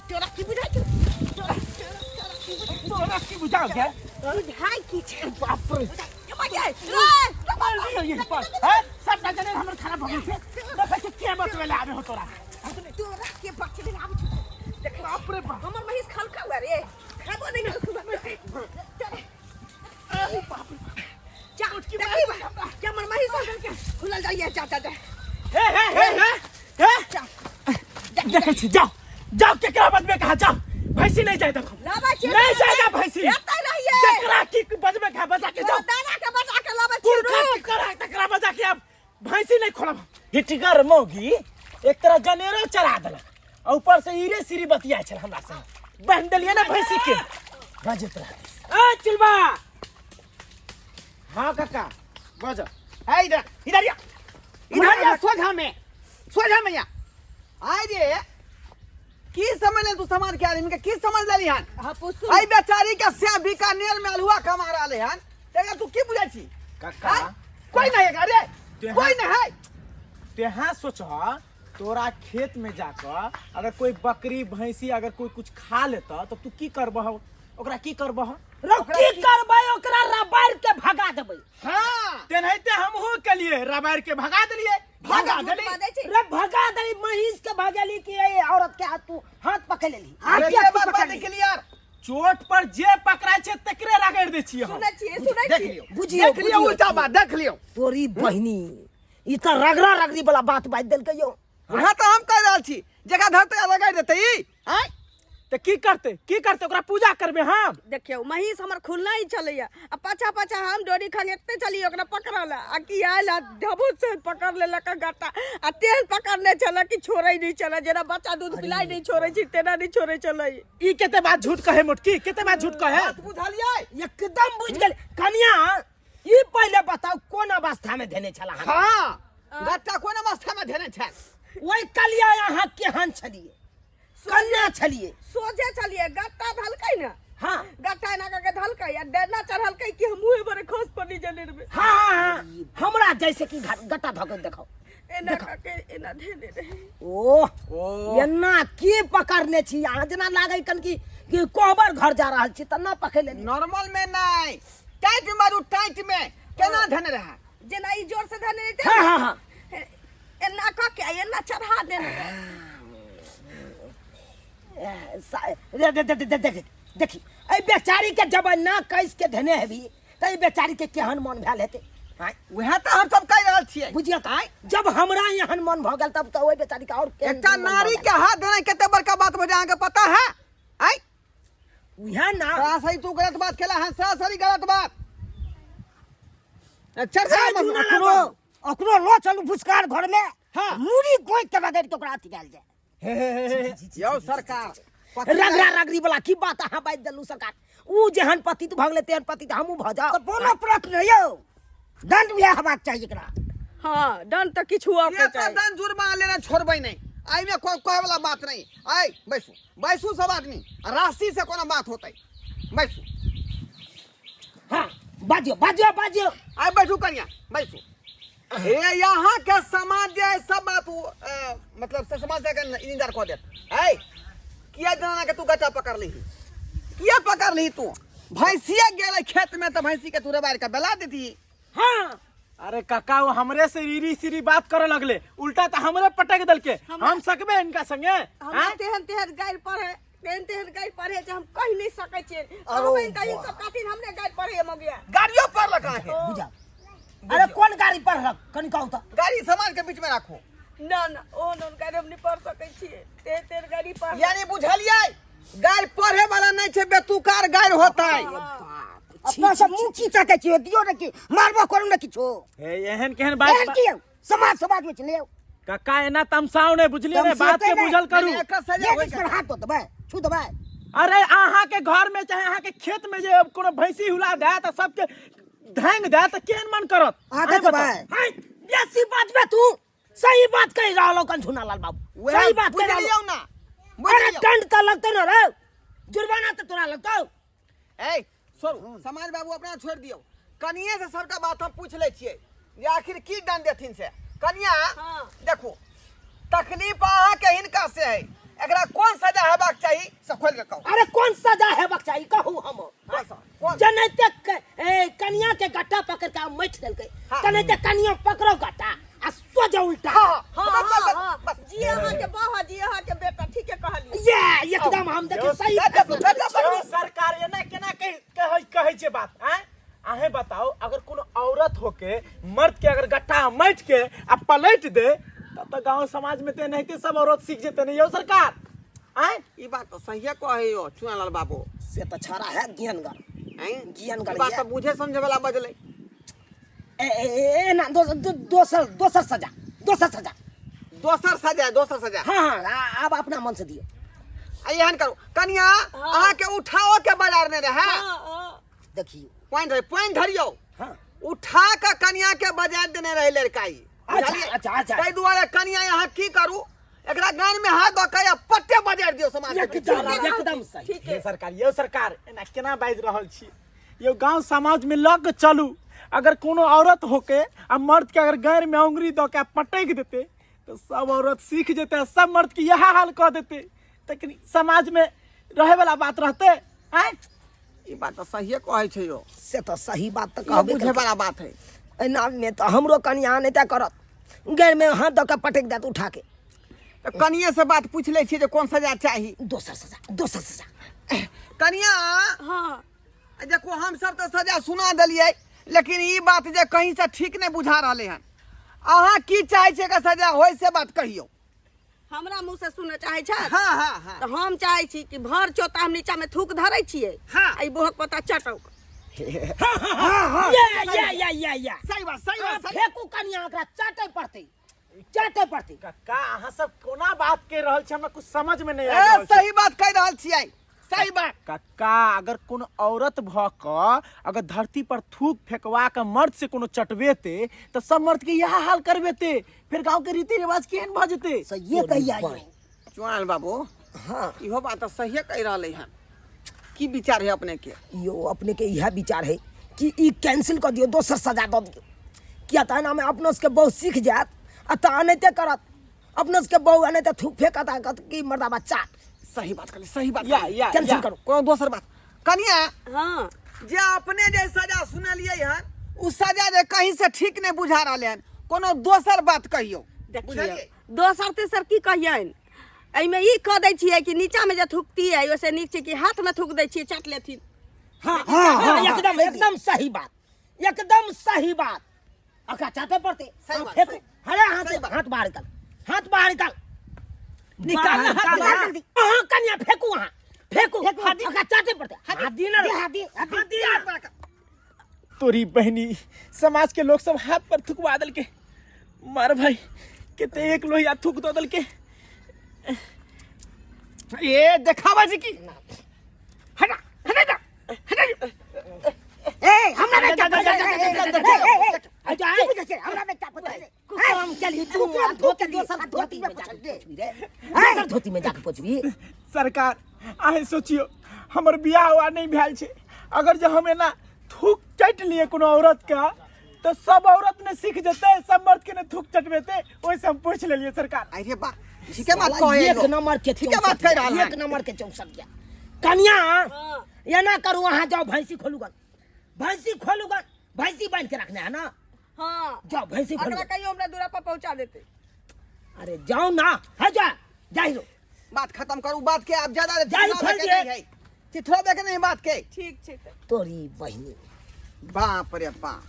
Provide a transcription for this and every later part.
तोरा की बुझाइ छौ तोरा तोरा तोरा की बुझाइ तोरा की बुझाउ गे बुझाइ की छै बाप रे माय मार दियौ यही पर हैं सबटा जनेर हमर खराब भऽ गेल छै देखै छी के बतबै लए आबे हो तोरा तोरा के बचबे आबै छौ देख बाप रे बाप हमर महीस खलका हुआ रे खाबो नहीं चल अरे बाप रे बाप जा देखी बा क्या हमर महीस खुलल जाइए जा जा जा हे हे हे हे हे जा देखै छी जाओ जाओ केकरा बजबे कहा जाओ भैंसी नहीं जाए देखो लाबै छियै नहीं जाएगा भैंसी एतै रहिए जकरा की बजबे कहा बजा के जाओ दाना के बचा के लाबै छियै पुरखा रुक की करा तकरा बजा के अब भैंसी नहीं खोलब हिटगर मौगी एक तरह जनेरो चढ़ा देलक आ ऊपर से ईरे सीरी बतिया छल हमरा से बहन देलिए ना भैंसी के बजत रह ए चुलबा हाँ काका बज है इधर इधर या इधर या सोझा में सोझा में या आय रे की समझ ले तू समाज के आदमी के की समझ लेली हन हाँ पूछू आई बेचारी के से बीकानेर में अलुआ कमा रहले हन तेरा तू की बुझै छी काका आय? कोई नहीं है अरे तेहा- कोई नहीं है तेहा सोच तोरा खेत में जाकर अगर कोई बकरी भैंसी अगर कोई कुछ खा लेता तो तू की करबह ओकरा की करबह रो की करबै ओकरा रबार के भगा देबै हाँ तेनाहिते हमहू केलिए रबार के भगा देलिए भगा झूठ देलिए बाजै छी रे भगा देली महीस के भगेली कि ए औरत के हाथ तू हाथ पकड़ लेली हाथ अरे किया ये तू बात पकड़ बात लेली? क्लियर चोट पर जे पकड़ाय छै तकरे रगड़ दै छियै हम सुनै छियै सुनै देख छियै लियो बुझियौ, देख लियो बुझियौ। उल्टा बात देख लियो तोरी बहिनी ई तऽ रगड़ा रगड़ी वाला बात बाजि देलकै यौ वहाँ तो हम कह रहल छी जगह धरते रगड़ देते ई आय तऽ की करतै की करतै ओकरा पूजा करबै हम देखियौ महीस हमर खुलना ही छलैया आ पाछा पाछा हम डोरी खंगेते छलियै ओकरा पकड़ल आ की आयल आ धबो से पकड़ लेलक गट्टा आ तेल पकड़ने छलै कि छोड़ै नहि छलै जेना बच्चा दूध पिलाइ नहि छोड़ै छै तेना नहि छोड़ै छलै ई कते बात झूठ कहे मोटकी कते बात झूठ कहे बात बुझलियै एकदम बुझि गेल कनिया ई पहिले बताउ कोन अवस्था में धेने छला अहाँ? हाँ गट्टा कोन अवस्था में धेने छल ओहि कलिया अहाँ केहन छलियै कन्या छलियै सोझे छलियै गट्टा धलकै ने हाँ गट्टा एना कऽ के धलकै आ डरना चढ़लकै कि हम मुँहे भरे खस पड़ली जनेर में हाँ हाँ हाँ हमरा जैसे कि गट्टा धऽ के देखो एना कऽ के एना धेने रहै ओह एना की पकड़ने छी अहाँ जेना लागै कन कि कि कोहबर घर जा रहल छी तेना पकड़ लेली नॉर्मल में नहीं टाइट में मारू टाइट में केना धन रहा जेना ई जोर से धने रहतै हाँ हाँ हाँ एना कऽ के आ एना चढ़ा देने रहै। ए, रे दे दे दे दे देख देखी एहि बेचारी के जब ना कैस के धेने हेबी तऽ एहि बेचारी के केहन मन भेल हेतै आँय वएह तऽ हम सब कहि रहल छियै बुझियौ तऽ आँय जब हमरा एहन मन भऽ गेल तब तऽ ओहि बेचारी के आओर केहन एकटा मन भऽ नारी गेल। के हाथ देनाइ कते बड़का बात भऽ जाय अहाँके पता है आँय उएह ना सरासरी तू गलत बात केला हन सरासरी गलत बात चल ए, जूना अखनो अखनो लो चलू भुसकार घर में हाँ। मूड़ी गोइ के बगैर के ओकरा अथी कयल जाय यौ सरकार रगड़ा रगड़ी वाला की बात अहाँ बाजि देलहुँ सरकार ऊ जेहन पतित भऽ गेलै तेहन पतित हमहूँ भऽ जाउ तऽ कोनो प्रश्न नहि यौ दंड उएह हेबाक चाही एकरा हाँ दंड तऽ किछु हुअ के ये तऽ चाही दंड जुर्माना लेने छोड़बै नहि एहिमे कोई कहै वाला बात नहीं आइ बैसू बैसू सब आदमी राशि से कोनो बात होतै बैसू हाँ बाजियो बाजियो बाजियो आइ बैठू कनिया बैसू हे यहाँ के समाज जे है सब बात उ, मतलब से समाज के इंतजार कऽ देत है किया जनाना के तू गचा पकड़ ली किया पकड़ ली तू भैंसिया गेलै खेत में तऽ भैंसी के तू रबार के बेला देती हाँ अरे काका वो हमरे से रीरी सीरी बात करे लगले उल्टा तो हमरे पटक दलके हम सकबे इनका संगे हमरा हाँ? तेहन तेहन गारि पढ़े तेहन तेहन गारि पढ़े जे हम कहि नहि सकै छियै कहबै तऽ ई सब कहथिन हमरे गारि पढ़े मगिया गाड़ियो पड़लक अहाँके बुझा अरे कोन गाड़ी पढ़लक कनि कहू तऽ गाड़ी समाज के बीच में राखू ना ना ओहन ओहन गारि हम नहि पढ़ सकै छियै तेहन तेहन गारि पढ़ यानी बुझलियै गारि पढ़े वाला नहीं छै बेतुकार गारि होता है अपना सब मुँह की ताकै छियै दियौ ने कि मारबो करू ने किछो हे एहन केहन एहन बात की यौ समाज समाज में चले काका एना तमसाव नहीं बुझलिए ने बात के बुझल करू नहीं, एकर सजा ये होय किस पर हाथ दो देबै छू देबै अरे अहाँ के घर में चाहे अहाँ के खेत में जे कोनो भैंसी हुला दे त सबके धांग दे त केहन मन करत अहाँ के अहीं बताउ। देबै हाय बेसी बात में तू सही बात कहि रहल हो कंझुना लाल बाबू वएह सही बात कहि रहल बुझलियौ ना हो। बुझि अरे लियौ। दंड तऽ लगतौ ने रे जुर्माना तऽ तोरा लगतौ ए छोड़ू समाज बाबू अपना छोड़ि दियौ कनिए से सबटा बात हम पूछि लै छियै जे आखिर की दंड देथिन से कनिया हाँ। देखू तकलीफ अहाँके हिनका से है एकरा कोन सजा हेबाक चाही खोल के कहू। अरे कोन सजा हेबाक चाही कहू हम? कौन सा? कोन? जनाइते कनिया के गट्टा पकड़ के मटि देलकै, तनाइते कनिया पकड़ो गट्टा आ सोझे उल्टा। हाँ, हाँ, बस, बस, हाँ, हाँ। बस, बस। जी अहाँ के बह, जी अहाँ के बेटा, ठीके कहलियै। ये एकदम हम देखियौ सही गट्टा फैसला। गट्टा पकड़ू। यौ सरकार, एना केना कहै कहै छै बात? आँय, अहें बताओ, अगर कोनो औरत होके मर्द के अगर गट्टा मटि के आ पलटि दे, तब तऽ गांव समाज में तऽ एनाहिते सब औरत सीख जेतै ने यौ सरकार? आँय, ई बात तऽ सहिए कहै यौ चुनालाल बाबू। से तऽ छाड़ा है ज्ञानगर। हैं? ज्ञानगर। ई बात ये। तऽ बुझे समझे वाला बजलै। ए, ए, ए, ए, ना, दोसर दोसर सजा, दोसर सजा। दोसर सजा, दोसर सजा। हाँ हाँ, आब अपना मन से दियौ। आ एहन करू कनिया, अहाँ के उठाओ के बाजार में रहे। हाँ, हाँ। देखियौ। पानि धरि, पानि धरियौ। हाँ। उठा के कनिया के बजा देने रहे लड़काई। अच्छा, बुझलियै? अच्छा, अच्छा। ताहि दुआरे कनिया यहाँ की करू, एकरा गान में हाथ दऽ के आ पट्टे बजा दियौ समाज के। एकदम एकदम सही। ठीक हे सरकार, यौ सरकार, एना केना बाजि रहल छी यौ? गांव समाज में लऽ के चलू, अगर कोनो औरत होके आ मर्द के अगर गैर में अंगुरी दऽ के आ पटकि देतै तऽ सब औरत सीख जेतै आ सब मर्द के इएह हाल कऽ देतै, तखन समाज में रहै वाला बात रहतै? आँय, ई बात तऽ सहिए कहै छै यौ। से तऽ सही बात तऽ इहो कहबे बुझे केलकै। वाला बात है। एना मे तऽ हमरो कनिया नहि करत, गैर में हाथ दऽ के पटकि देत उठा के। तऽ कनिये से बात पूछि लै छियै जे कोन सजा चाही। दोसर सजा, दोसर सजा। कनिया। हाँ। देखो, हम सब तऽ सजा सुना देलियै, लेकिन ई बात जे कहीं से ठीक नहि बुझा रहलै हन। अहाँ की चाहै छियै एकर सजा होय, से बात कहियौ। हमरा मुँह से सुनऽ चाहै छथि? हाँ हाँ हाँ। तऽ हम चाहै छी कि भर चोता हम नीचा में थूक धरै छियै। हाँ। आ ई बोहक पत्ता चटौक। या या या या या। सही बात, सही अहाँ बात, सही। फेकू कनिया, ओकरा चाटै पड़तै, चाटै पड़तै। कक्का, अहाँ सब कोना बात कहि रहल छी, हमरा कुछ समझ में नहीं आबि ए रहल छै। सही बात कहि रहल छियै, सही बात। कक्का, अगर कोनो औरत भऽ कऽ अगर धरती पर थूक फेकवा के मर्द से कोनो चटबेते तऽ सब मर्द के इएह हाल करबेते, फिर गांव के रीति रिवाज केहन भऽ जेतै? सहिए कहिया यौ। चुनाल बाबू। हाँ। इहो बात तऽ सहिए कहि रहलै हन। की विचार है अपने के? यो अपने के इएह विचार है कि ई कैंसिल कऽ दियौ, दोसर सजा दऽ दियौ, किया तऽ एनामे अपनो सबके बहु सीख जायत आ तऽ एनाहिते करत। अपनो सबके बहु एनाहिते थूक फेकत आ कहत कि मर्दाबा चाट। सही बात कहली, सही बात या कहली। या कैंसिल या करू। कोनो दोसर बात कनिया? हाँ। जे अपने जे सजा सुनलियै हन, उ सजा जे कहीं से ठीक नहि बुझा रहलै हन, कोनो दोसर बात कहियौ। देखियौ, बुझलियै? दोसर तेसर की कहियनि, एहिमे ई कऽ दै छियै कि नीचामे जे थुकतियै, ओहिसँ नीक छै कि हाथमे थूक दै छियै, चाट लेथिन। हाँ हाँ हाँ, एकदम एकदम सही बात, एकदम सही बात। ओकरा चाटे पड़तै। सही हाँ, बात, फेंकू। सही। अरे हाथ सही बात। हाथ बाहर निकाल, हाथ बाहर निकाल, निकाल बाहर हाथ निकाल। बाहर। अहाँ कनिया फेंकू, अहाँ फेंकू, ओकरा चाटे पड़तै। हाथ दी ना, हाथ दी, हाथ दी। हाथ दी ना। तोरी बहनी, समाज के लोग सब हाथ पर थुकवा देलके। मार भाई, केते एक लोहिया थूक दऽ देलके। ए देखावा जी की हटा हटा जा, हटा जा। ए, हमरा नहीं जा, जा, जा, जा, जा, जा, जा, हटा। की बुझै छै? हमरा नहीं पता है। कुकरम चली तू कुकरम धोती चली, दोसर धोती में धोती में जाके दे। पोछबी रे, दोसर धोती में जाके पोछबी। सरकार, अहें सोचियो, हमर बियाह हुआ नहीं भेल छै, अगर जे हम एना थूक चटि लिए कोनो औरत का तो सब औरत ने सीख जेतै, सब मर्द के ने थूक चटबेतै, ओहिसे हम पूछ लेलियै सरकार। अरे बा, ठीके बात कहै एक नंबर के ठीके बात कहि रहल एक हन। नंबर के 64 गया। कनिया, हाँ। एना करू, अहाँ जाओ भैंसी खोलू गन, भैंसी खोलू गन, भैंसी बांध के रखने है ना? हाँ। जाओ भैंसी खोलू। अगला कहियो हमरा दूरा पर पहुंचा देते। अरे जाओ ना, है जा जाई रो। बात खत्म करू बात के, आप ज्यादा जाई चिथड़ाबै खोल के दिए। नहीं है, चिथड़ाबै के नहीं बात के। ठीक छै तऽ। तोरी बहिनी। बाप रे बाप।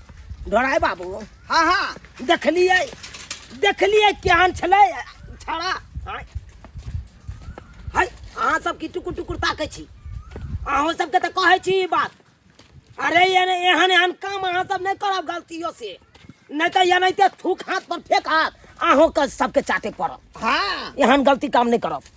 डराय बाबू। हाँ हाँ। देखलियै, देखलियै केहन छलै छड़ा। हाय, अहाँ सब की टुकुर टुकुर ताकै छी? अहूँ सबके तऽ कहै छी ई बात। अरे एहन एहन काम अहाँ सब नहि करब गलतियो से, नहि तऽ एनाहिते थूक हाथ पर फेक हाथ अहूँ के सबके चाटे पड़त। हाँ। एहन गलती काम नहि करब।